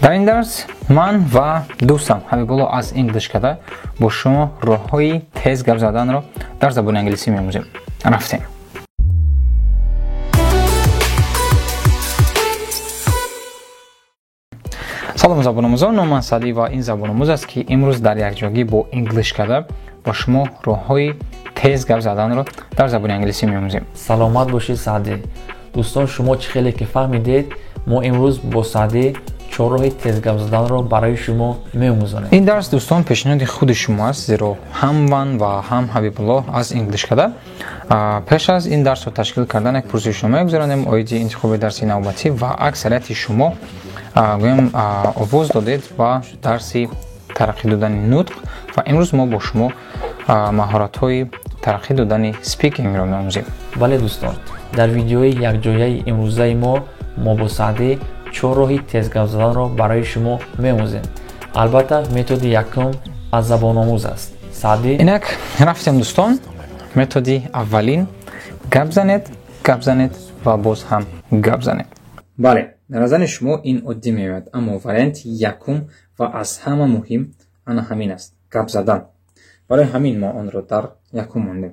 Дар ин дарс ман ва дӯстам Ҳабибулло аз English Kada бо шумо роҳҳои тез гап заданро дар забони англисӣ меомӯзем. Рафтем. Салом забономӯзон, номи ман Саъдӣ ва ин забономӯз аст, ки имрӯз дар якҷоягӣ бо English Kada бо шумо роҳҳои тез гап заданро дар забони англисӣ меомӯзем. Саломат бошед, Саъдӣ. Дӯстон, шумо чӣ хеле ки фаҳмидед, мо имрӯз бо Саъдӣ чорроҳи тез гап заданро барои шумо меомӯзонем. Ин дарс, дӯстон, пешниҳоди худи шумо аст, зеро ҳам ман ва ҳам Ҳабибулло аз English Kada пеш аз ин дарсро ташкил кардан як пурсишнома гузаронем оиди интихоби дарси навбатӣ ва аксарияти шумо гӯям овоз додед ба дарси тараққӣ додани нутқ ва имрӯз мо бо шумо маҳоратҳои тараққӣ додани speaking ро меомӯзем. Бале, дӯстон, дар видеои якҷояи имрӯзаи мо бо Саъдӣ чор роҳи тез гап заданро барои шумо меомӯзем. Албатта, методи якум аз забономӯз аст. Саъдӣ? Инак рафтем, дӯстон. Методи аввалин: гап занед, гап занед ва боз ҳам гап занед. Бале, дар назари шумо ин оддӣ меояд, аммо варианти якум ва аз ҳама муҳим ана ҳамин аст: гап задан. Барои ҳамин мо онро дар якум мондем.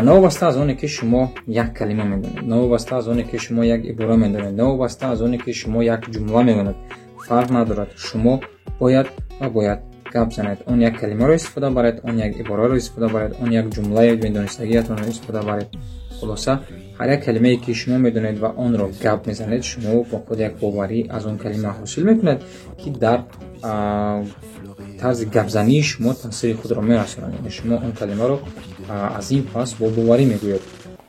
Новобаста аз оне ки шумо як калима медонед, новобаста аз оне ки шумо як ибора медонед, новобаста аз оне ки шумо як ҷумла медонед, фарқ надорад, шумо бояд ва бояд гап занед. Он як калимаро истифода баред, он як ибораро истифода баред, он як ҷумлаи медонистагиятонро истифода баред. Хулоса, ҳар як калимае ки шумо медонед ва онро гап мезанед, шумо бо худ як боварӣ аз он калима ҳосил мекунед, ки дар тарзи гапзании шумо таъсири худро мерасонад, яъне шумо он калимаро аз ин пас бо боварӣ мегӯед.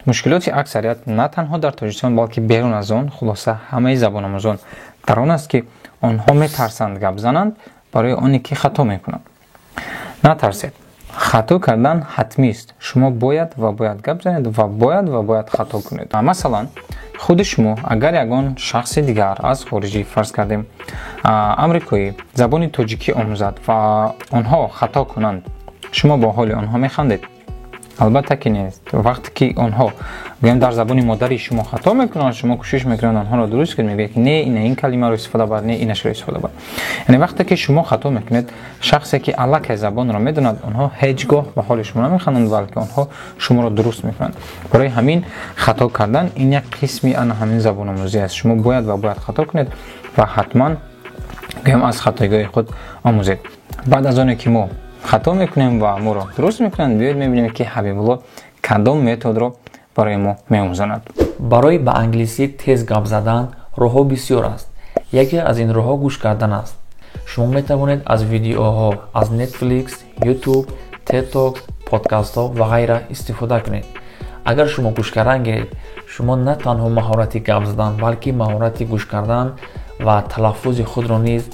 Мушкилоти аксарият на танҳо дар Тоҷикистон, балки берун аз он, хулоса ҳамаи забономӯзон дар он аст, ки онҳо метарсанд гап зананд, барои оне ки хато мекунанд. Натарсед, хато кардан ҳатмист. Шумо бояд ва бояд гап занед ва бояд ва бояд хато кунед. Масалан, худи шумо агар ягон шахси дигар аз хориҷӣ, фарз кардем амрикоӣ, забони тоҷикӣ омӯзад ва онҳо хато кунанд, шумо бо ҳоли онҳо механдед? Албатта ки нест. Вақте ки онҳо, гӯем, дар забони модари шумо хато мекунанд, шумо кӯшиш мекунед онҳоро дуруст кунед, мегӯед ки не, ина ин калимаро истифода бар, не, инашро истифода бар. Яъне вақте ки шумо хато мекунед, шахсе ки аллакай забонро медонад, онҳо ҳеҷ гоҳ ба ҳоли шумо намеханданд, балки онҳо шуморо дуруст мекунанд. Барои ҳамин хато кардан ин як қисми ана ҳамин забономӯзӣ аст. Шумо бояд ва бояд хато кунед ва ҳатман, гӯем, аз хатоигоҳи худ омӯзед. Баъд аз оне ки мо хато мекунем ва моро дуруст мекунанд, биёед мебинем, ки Ҳабибулло кадом методро барои мо меомӯзонад. Барои ба англисӣ тез гап задан роҳҳо бисёр аст. Яке аз ин роҳҳо гӯш кардан аст. Шумо метавонед аз видеоҳо аз Netflix, YouTube, TED Talks, подкастҳо ва ғайра истифода кунед. Агар шумо гӯш кардан гиред, шумо на танҳо маҳорати гап задан, балки маҳорати гӯш кардан ва талаффузи худро низ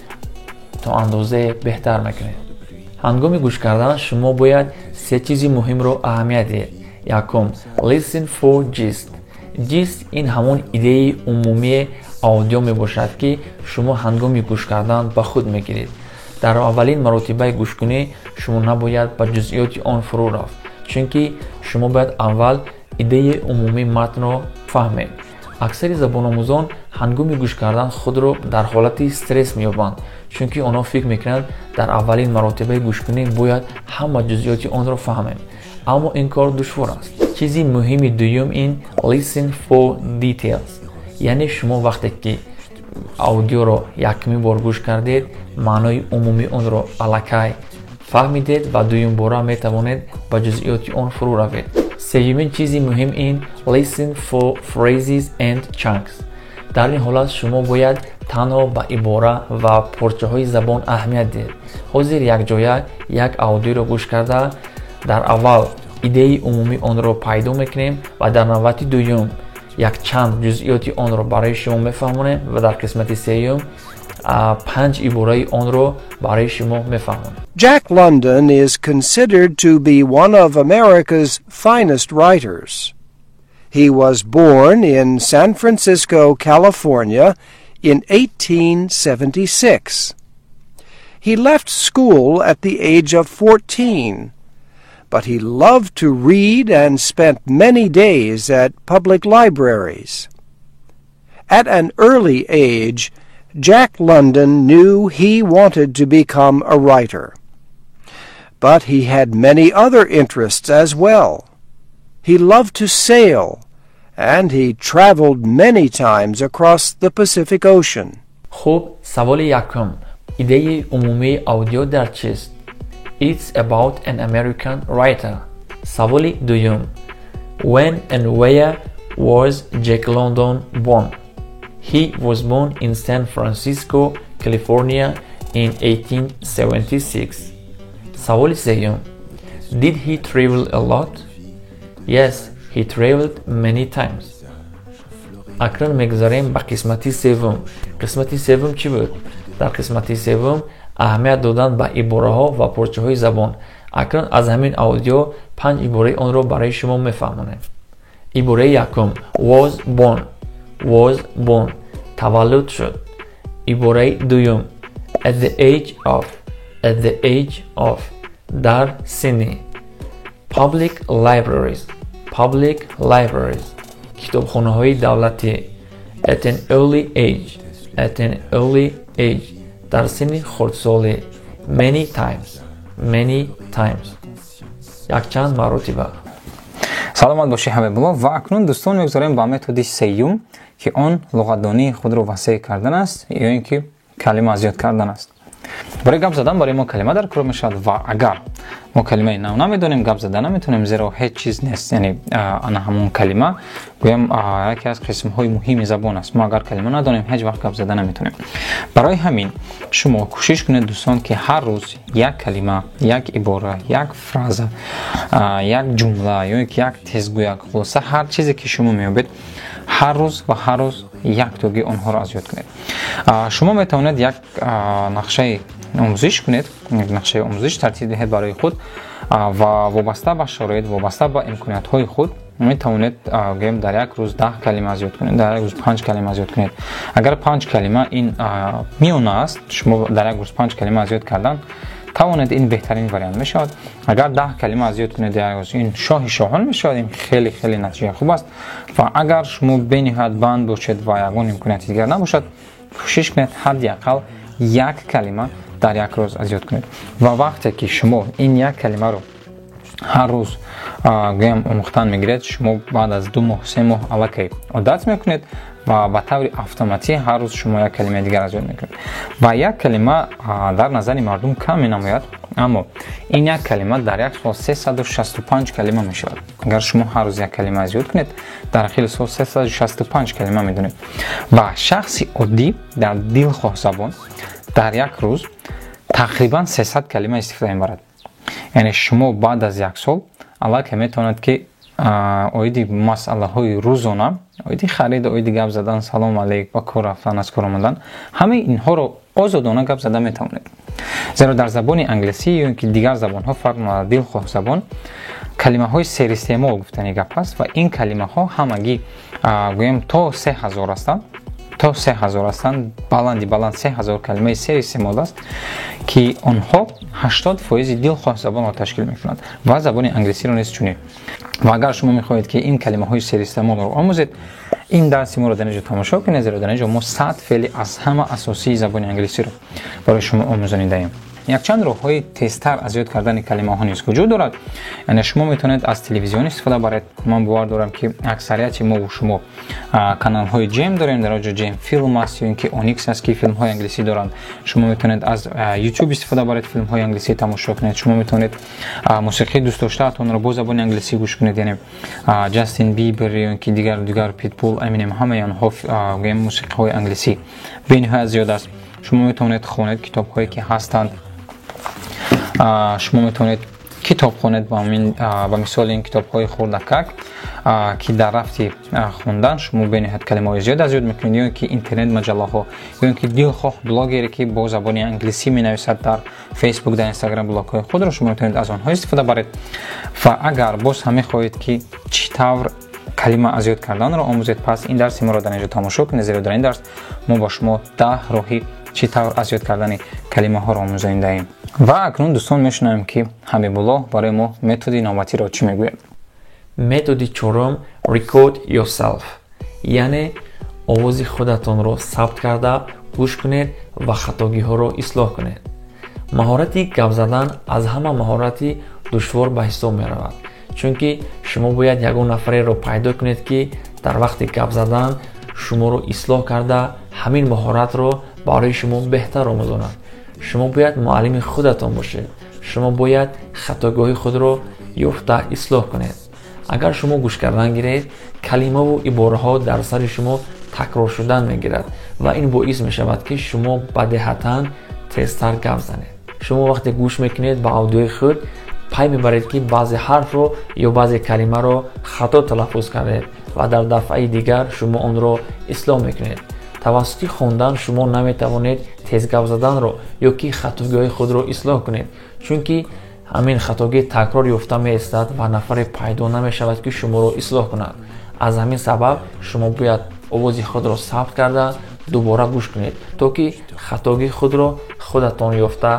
то андозае беҳтар мекунед. Ҳангоми гӯш кардан шумо бояд се чизи муҳимро аҳамият диҳед. Якум: listen for gist. Gist ин ҳамон идеяи умумии аудио мебошад, ки шумо ҳангоми гӯш кардан ба худ мегиред. Дар аввалин маротибаи гӯшкунӣ шумо набояд ба ҷузъиёти он фурӯ рафт, чунки шумо бояд аввал идеяи умумии матнро фаҳмед. Аксари забономӯзон ҳангоми гӯш кардан худро дар ҳолати стресс меёбанд, чунки онҳо фикр мекунанд, дар аввалин маротибаи гӯшкунӣ бояд ҳама ҷузъиёти онро фаҳмем, аммо ин кор душвор аст. Чизи муҳими дуюм ин listen for details, яъне шумо вақте ки аудиоро якумин бор гӯш кардед, маънои умумии онро аллакай фаҳмидед ва дуюмбора метавонед ба ҷузъиёти он фурӯ равед. Сеюмин чизи муҳим ин listen for phrases and chunks. Дар ин ҳолат шумо бояд танҳо ба ибора ва порчаҳои забон аҳамият диҳед. Ҳозир якҷоя як аудиоро гӯш карда, дар аввал идеяи умумии онро пайдо мекунем ва дар навбати дуюм якчанд ҷузъиёти онро барои шумо мефаҳмонем ва дар қисмати сеюм панҷ ибораи онро барои шумо мефаҳмонем. Jack London is considered to be one of America's finest writers. He was born in San Francisco, California in 1876. He left school at the age of 14, but he loved to read and spent many days at public libraries. At an early age, Jack London knew he wanted to become a writer. But he had many other interests as well. He loved to sail, and he traveled many times across the Pacific Ocean. Хуб, саволи якум: идеяи умумии аудио дар чист? It's about an American writer. Саволи дуюм: When and where was Jack London born? He was born in San Francisco, California, in 1876. Саволи сеюм: Did he travel a lot? Yes, he traveled many times. Акнун мегузарем ба қисмати севум. Қисмати севум чӣ буд? Дар қисмати севум аҳамият додан ба ибораҳо ва порчаҳои забон. Акнун аз ҳамин аудио панҷ ибораи онро барои шумо мефаҳмонем. Ибораи якум: was born. Was born — таваллуд шуд. Ибораи дуюм: at the age of. At the age of — дар синни. Public libraries. Public libraries — китобхонаҳои давлатӣ. At an early age. At an early age — дар синни хурдсолӣ. Many times. Many times — якчанд маротиба. Саломат бошӣ, Ҳабибулло. Ва акнун, дӯстон, мегузорем ба методи сеюм, ки он луғатдонии худро васеъ кардан аст ё ин ки калима аз ёд кардан аст. Барои гап задан барои мо калима дар кор мешавад ва агар мо калимаи нав намедонем, гап зада наметавонем, зеро ҳеҷ чиз нест. Яъне ана ҳамон калима, гӯям, яке аз қисмҳои муҳими забон аст. Мо агар калима надонем, ҳеҷ вақт гап зада наметавонем. Барои ҳамин шумо кӯшиш кунед, дӯстон, ки ҳар рӯз як калима, як ибора, як фраза, як ҷумла ё ки як тезгӯяк, хулоса, ҳар чизе ки шумо меёбед, ҳар рӯз ва ҳар рӯз яктогӣ онҳоро аз ёд кунед. Шумо метавонед як нақшаи омӯзиш кунед, як нақшаи омӯзиш тартиб диҳед барои худ ва вобаста ба шароит, вобаста ба имкониятҳои худ метавонед, гӯем, дар як рӯз 10 калима аз ёд кунед, дар як рӯз панҷ калима аз ёд кунед. Агар панҷ калима ин миёна аст, шумо дар як рӯз панҷ калима аз ёд кардан тавонед, ин беҳтарин вариант мешавад. Агар 10 калима аз ёд кунед дар як рӯз, ин шоҳи шоҳон мешавад, ин хеле хеле натиҷаи хуб аст. Ва агар шумо бениҳоят банд бошед ва ягон имконияти дигар набошад, кӯшиш кунед ҳадди ақал як калима дар як рӯз аз ёд кунед. Ва вақте ки шумо ин як калимаро ҳар рӯз, гӯям, омӯхтан мегиред, шумо баъд аз 2 моҳ, 3 моҳ аллакай одат мекунед ва ба таври автоматӣ ҳар рӯз шумо як калимаи дигар аз ёд мекунед. Ва як калима дар назари мардум кам менамояд, аммо ин як калима дар як сол 365 калима мешавад. Агар шумо ҳар рӯз як калима аз ёд кунед, дар ахири сол 365 калима медонед. Ва шахси оддӣ дар дилхоҳ забон дар як рӯз тақрибан 300 калима истифода мебарад. Яъне шумо баъд аз як сол аллакай метавонад, ки оиди масъалаҳои рӯзона, оиди харид, оиди гап задан, салом алейк, ба кор рафтан, аз кор омадан, ҳамаи инҳоро озодона гап зада метавонед. Зеро дар забони англисӣ ё ки дигар забонҳо, фарқ надорад, дилхоҳ забон, калимаҳои серистеъмол гуфтани гап аст ва ин калимаҳо ҳамагӣ, гӯем, то 3000 ҳастанд, то 3000 ҳастанд. Баланди баланд 3000 калимаи серистеъмол аст, ки онҳо 80% дилхоҳ забонро ташкил мекунанд ва забони англисиро низ чунин. Ва агар шумо мехоҳед, ки ин калимаҳои серистеъмолро омӯзед, ин дарси моро дар ин ҷо тамошо кунед, зеро дар ин ҷо мо 100 феъли аз ҳама асосии забони англисиро барои шумо омӯзонидаем. Якчанд роҳҳои тезтар аз ёд кардани калимаҳо низ вуҷуд дорад. Яъне шумо метавонед аз телевизион истифода баред. Ман бовар дорам, ки аксарияти мову шумо каналҳои Ҷем дорем. Дар оҷо Ҷем Филм аст ё ин ки Оникс аст, ки филмҳои англисӣ доранд. Шумо метавонед аз Ютуб истифода баред, филмҳои англисӣ тамошо кунед. Шумо метавонед мусиқии дӯстдоштаатонро бо забони англисӣ гӯш кунед, яъне Ҷастин Бибер ё ин ки дигар дигар, Питбул, Эминем, ҳамаи онҳо, гӯем, мусиқиҳои англисӣ бениҳоят зиёд аст. Шумо метавонед хонед китобҳое ки ҳастанд. Шумо метавонед китоб хонед, ба мисоли ин китобҳои хурдакак, ки дар рафти хондан шумо бениҳоят калимаҳои зиёд аз ёд мекунед, ё ки интернет маҷаллаҳо, ё ки дилхоҳ блогере, ки бо забони англисӣ менависад дар Фейсбук, дар Инстаграм блогҳои худро, шумо метавонед аз онҳо истифода баред. Ва агар боз ҳам мехоҳед, ки чӣ тавр калима аз ёд карданро омӯзед, пас ин дарси моро дар ин ҷо тамошо кунед, зеро дар ин дарс мо ба шумо 10 роҳи чӣ тавр аз ёд кардани калимаҳоро омӯзонидаем. Ва акнун, дӯстон, мешунавем, ки Ҳабибуллоҳ барои мо методи навбатиро чӣ мегӯяд. Методи чорум: record yourself, яъне овози худатонро сабт карда. Гӯш кунед ва хатогиҳоро ислоҳ кунед. Маҳорати гап задан аз ҳама маҳорати душвор ба ҳисоб меравад, чунки шумо бояд ягон нафареро пайдо кунед, ки дар вақти гап задан шуморо ислоҳ карда, ҳамин маҳоратро барои шумо беҳтар омӯзонад. Шумо бояд муаллими худатон бошед. Шумо бояд хатогиҳои худро ёфта ислоҳ кунед. Агар шумо гӯш кардан гиред, калимаву ибораҳо дар сари шумо такрор шудан мегирад ва ин боис мешавад, ки шумо бадеҳатан тезтар гап занед. Шумо вақте гӯш мекунед ба аудиои худ, пай мебаред, ки баъзе ҳарфро ё баъзе калимаро хато талаффуз кардед ва дар дафъаи дигар шумо онро ислоҳ мекунед. Тавассути хондан шумо наметавонед тез гап заданро ё ки хатогиҳои худро ислоҳ кунед, чунки ҳамин хатогӣ такрор ёфта меистад ва нафаре пайдо намешавад, ки шуморо ислоҳ кунад. Аз ҳамин сабаб шумо бояд овози худро сабт карда, дубора гӯш кунед, то ки хатогии худро худатон ёфта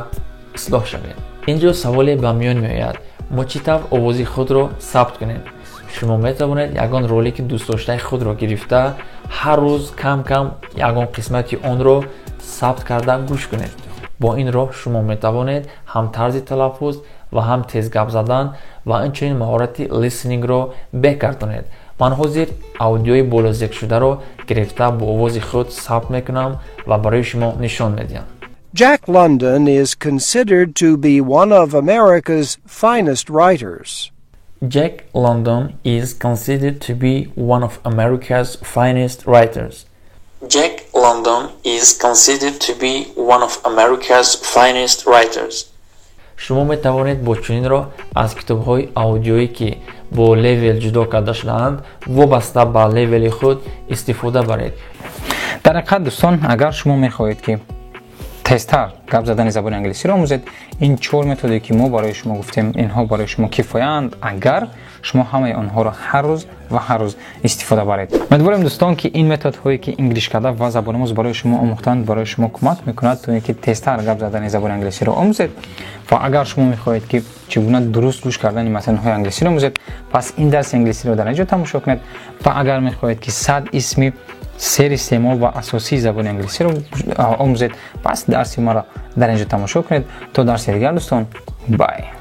ислоҳ шавед. Ин ҷо саволе ба миён меояд: мо чӣ тавр овози худро сабт кунем? Шумо метавонед ягон ролики дӯстдоштаи худро гирифта, ҳар рӯз кам кам ягон қисмати онро сабт карда гӯш кунед. Бо ин роҳ шумо метавонед ҳам тарзи талаффуз ва ҳам тез гап задан ва инчунин маҳорати listening ро беҳ гардонед. Ман ҳозир аудиои болозикршударо гирифта, бо овози худ сабт мекунам ва барои шумо нишон медиҳам. Jack London is considered to be one of America's finest writers. Jack London is considered to be one of America's finest writers. Jack London is considered to be one of America's finest writers. Шумо метавонед бо чунин роҳ аз китобҳои аудиоӣ, ки бо level ҷудо карда шудаанд, вобаста ба level и худ истифода баред. Дар ҳақиқат, дӯстон, агар шумо мехоҳед, ки тезтар гап задани забони англисиро омӯзед, ин чор методе, ки мо барои шумо гуфтем, инҳо барои шумо кифояанд, агар шумо ҳамаи онҳоро ҳар рӯз ва ҳар рӯз истифода баред. Умедворем, дӯстон, ки ин методҳое, ки English Kada ва забономӯз барои шумо омӯхтанд, барои шумо кӯмак мекунад, то ин ки тезтар гап задани забони англисиро омӯзед. Ва агар шумо мехоҳед, ки чӣ гуна дуруст гӯш кардани матнҳои англисиро омӯзед, пас ин дарси англисиро дар инҷо тамошо кунед. Ва агар мехоҳед, ки 100 исми серистеъмол ва асосии забони англисиро омӯзед, пас дарси маро дар инҷо тамошо кунед. То дарси дигар, дӯстон, bye.